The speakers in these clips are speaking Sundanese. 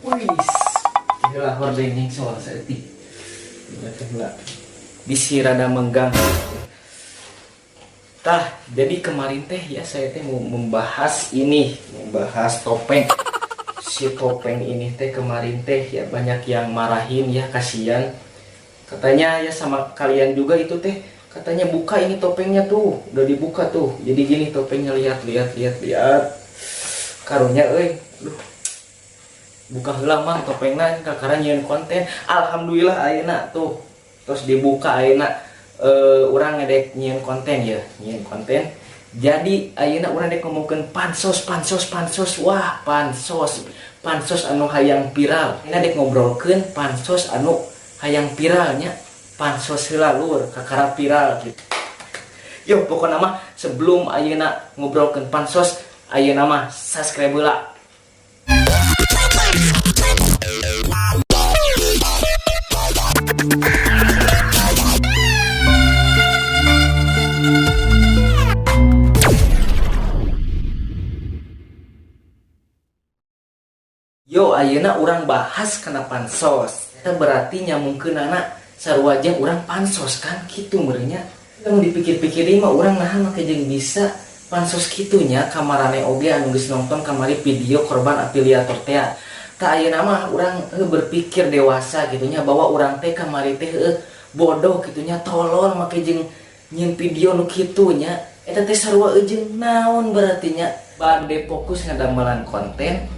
Wih, gila hordeng nyengsol saeutik. Heula. Bisi rada menggang. Tah, jadi kemarin teh ya saya teh mau membahas ini, membahas topeng. Si topeng ini teh kemarin teh ya banyak yang marahin ya, kasihan. Katanya ya sama kalian juga itu teh, katanya buka ini topengnya tuh, udah dibuka tuh. Jadi gini topengnya, lihat lihat lihat lihat. Karunya euy, aduh. Buka heula mah topengna kakara nyieun konten. Alhamdulillah ayeuna tuh terus dibuka ayeuna. Urang ngedek nyieun konten ya, nyieun konten. Jadi ayeuna urang dek ngomongkeun pansos, pansos, pansos. Wah, pansos. Pansos anu hayang viral. Ayeuna dek ngobrolkeun pansos anu hayang viralnya. Pansos heula lur, kakara viral gitu. Yo, pokona mah sebelum ayeuna ngobrolkeun pansos, ayeuna mah subscribe heula. Yo, ayeuna urang bahas kana pansos. Eta berarti nyambungkeunana sarua jeung urang pansos kan kitu meureunnya. Lamun dipikir-pikir mah urang naha make jeung bisa pansos kitunya kamarane oge anu geus nonton kamari video korban afiliator teh. Tah ayeuna mah urang berpikir dewasa gitunya bahwa urang teh kamari teh bodoh gitunya, tolol make jeung nyieun video nu kitunya. Eta teh sarua jeung naon berarti nya? Bade fokus ngadamelan konten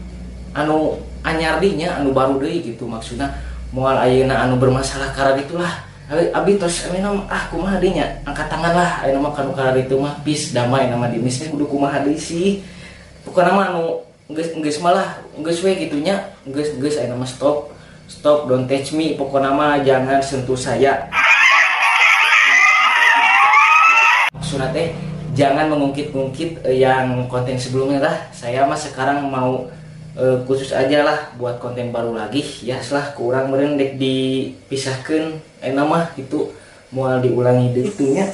anu anyar dinya, anu baru deui gitu maksudna. Moal ayeuna anu bermasalah karena itulah. Abi tos ayeuna ah kumaha deui nya, angkat tangan lah ayeuna mah kanu karena itu mah peace damai nama di misnya kudu kumaha deui sih. Pokona mah anu geus geus malah geus we gitunya, geus geus ayeuna mah stop. Stop, don't touch me, pokona mah jangan sentuh saya. Maksudna teh jangan mengungkit-ungkit yang konten sebelumnya lah. Saya mah sekarang mau khusus aja lah buat konten baru lagi ya, setelah kurang meureun dek dipisahkeun ayeuna mah itu moal diulangi deui itunya.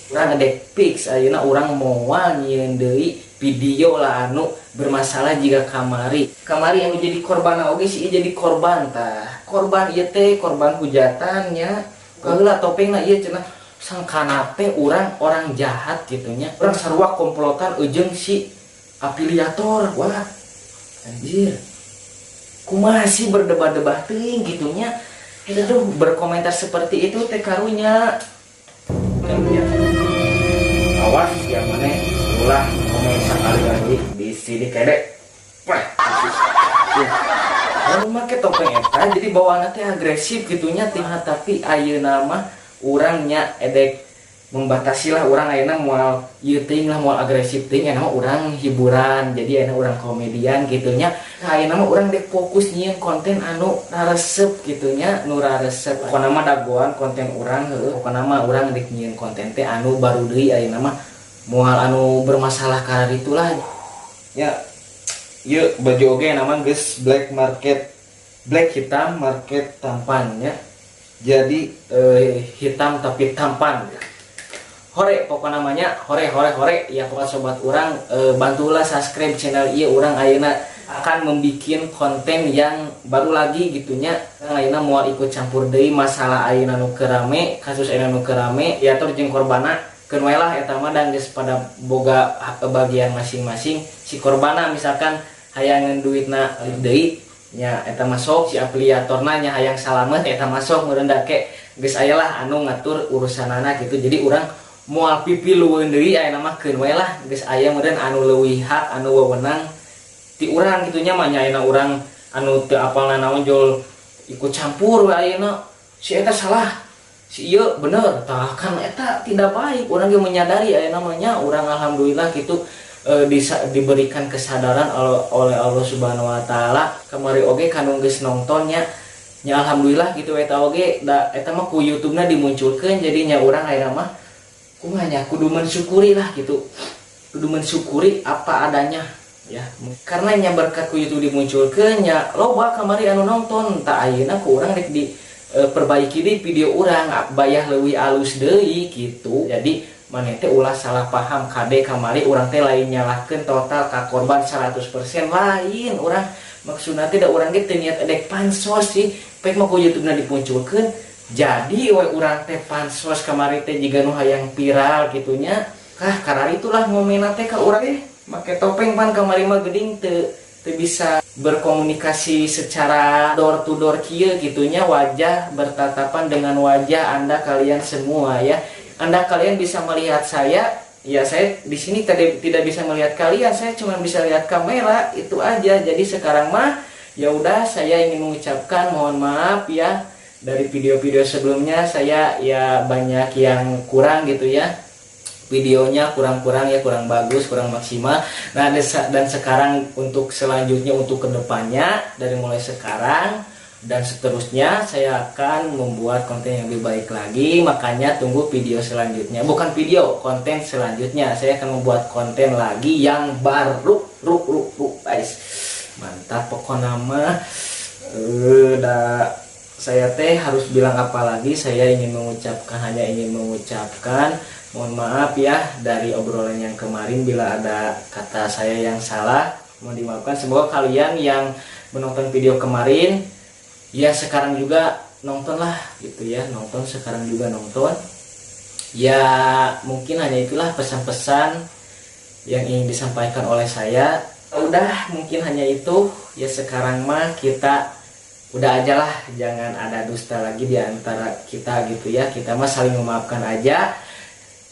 Urang dek fix ayeuna urang moal nyieun deui video lah anu bermasalah jika kamari. Kamari anu jadi korban oge sih jadi korban tah. Korban ieu teh korban hujatannya. Kaheula topengna ieu cenah sangkana teh urang orang jahat gitunya. Urang sarua komplotan eujeung si afiliator. Wah, anjir. Kumaha sih berdebat-debat teuing gitunya. Eta tuh berkomentar seperti itu teh karunya. Karunya. Awas yang mana ulah komen sekali lagi di sini kedek. Wah, ya. Lalu make topeng eta jadi bawaanna teh agresif gitunya teh, tapi ayeuna mah urangnya edek membatasi lah urang ayeuna moal ieu teuing lah, moal agresif teuing, ayeuna mah urang hiburan, jadi ayeuna urang komedian gitunya. Ayeuna mah urang dek fokus nyieun konten anu raresep gitunya, nu raresep. Pokona mah dagoan konten urang heueuh, pokona mah urang dek nyieun konten teh anu baru deui ayeuna mah moal anu bermasalah karena itulah. Ya, ieu baju oge nama geus black market, black hitam market tampannya. Jadi hitam tapi tampan. Hore pokoknya namanya hore hore hore ya pokoknya sobat urang, bantulah subscribe channel ieu. Urang ayeuna akan membikin konten yang baru lagi gitunya. Ayeuna moal ikut campur deui masalah ayeuna nu keur rame, kasus ayeuna nu keur rame ya tur jeung korbana keun we lah eta mah dan geus pada boga bagian masing-masing. Si korbana misalkan hayangeun duitna deui nya eta mah sok, si afiliatorna nya hayang salamet eta mah sok, meureun da ke geus aya lah anu ngatur urusanana gitu. Jadi urang moal pipilueun deui ayeuna mah keun we lah geus aya meureun anu leuwih hak anu wewenang ti urang kitu nya mah nya ayeuna urang anu teu apal nanaon jol ikut campur we ayeuna si eta salah si ieu bener tah kan eta tidak baik. Urang ge menyadari ayeuna mah nya urang alhamdulillah gitu, diberikan kesadaran oleh Allah Subhanahu wa taala. Kamari oge kanu geus nontonnya nya alhamdulillah gitu eta oge da eta mah ku YouTube-na dimunculkeun jadi nya urang ayeuna mah kumaha nya kudu mensyukuri lah gitu, kudu mensyukuri apa adanya ya, karena nya berkat ku YouTube dimunculkeun nya loba kamari anu nonton. Tak ayeuna ku urang rek di perbaiki di video urang bayah leuwih alus deui gitu. Jadi maneh teh ulah salah paham kade kamari urang teh lain nyalahkeun total ka korban 100% lain, urang Maksudna teh da urang ge teu niat edek pansos sih, pek mah ku YouTube-na dipunculkeun. Jadi we urang teh pansos kamari teh jiga nu hayang viral gitunya. Kah karena itulah ngomena teh ka urang teh make topeng pan kamari mah geuning teu teu bisa berkomunikasi secara door to door kieu gitunya, wajah bertatapan dengan wajah Anda kalian semua ya. Anda kalian bisa melihat saya ya, saya di sini tadi tidak bisa melihat kalian, saya cuma bisa lihat kamera itu aja. Jadi sekarang mah ya udah, saya ingin mengucapkan mohon maaf ya, dari video-video sebelumnya saya ya banyak yang kurang gitu ya, videonya kurang-kurang ya, kurang bagus, kurang maksimal. Nah, dan sekarang untuk selanjutnya, untuk kedepannya, dari mulai sekarang dan seterusnya saya akan membuat konten yang lebih baik lagi. Makanya tunggu video selanjutnya, bukan video, konten selanjutnya. Saya akan membuat konten lagi yang baru, ru ru ru guys. Mantap pokoknya mah. Udah, saya teh harus bilang apa lagi? Saya ingin mengucapkan, hanya ingin mengucapkan mohon maaf ya dari obrolan yang kemarin, bila ada kata saya yang salah mohon dimaafkan. Semoga kalian yang menonton video kemarin ya sekarang juga nonton lah gitu ya, nonton sekarang juga nonton ya. Mungkin hanya itulah pesan-pesan yang ingin disampaikan oleh saya. Udah, mungkin hanya itu ya. Sekarang mah kita udah aja lah, jangan ada dusta lagi di antara kita gitu ya. Kita mah saling memaafkan aja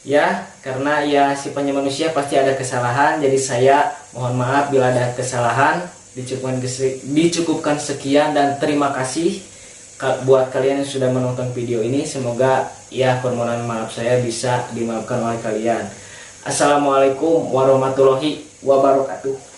ya, karena ya sifatnya manusia pasti ada kesalahan. Jadi saya mohon maaf bila ada kesalahan. Dicukupkan sekian dan terima kasih buat kalian yang sudah menonton video ini. Semoga ya permohonan maaf saya bisa dimaafkan oleh kalian. Assalamualaikum warahmatullahi wabarakatuh.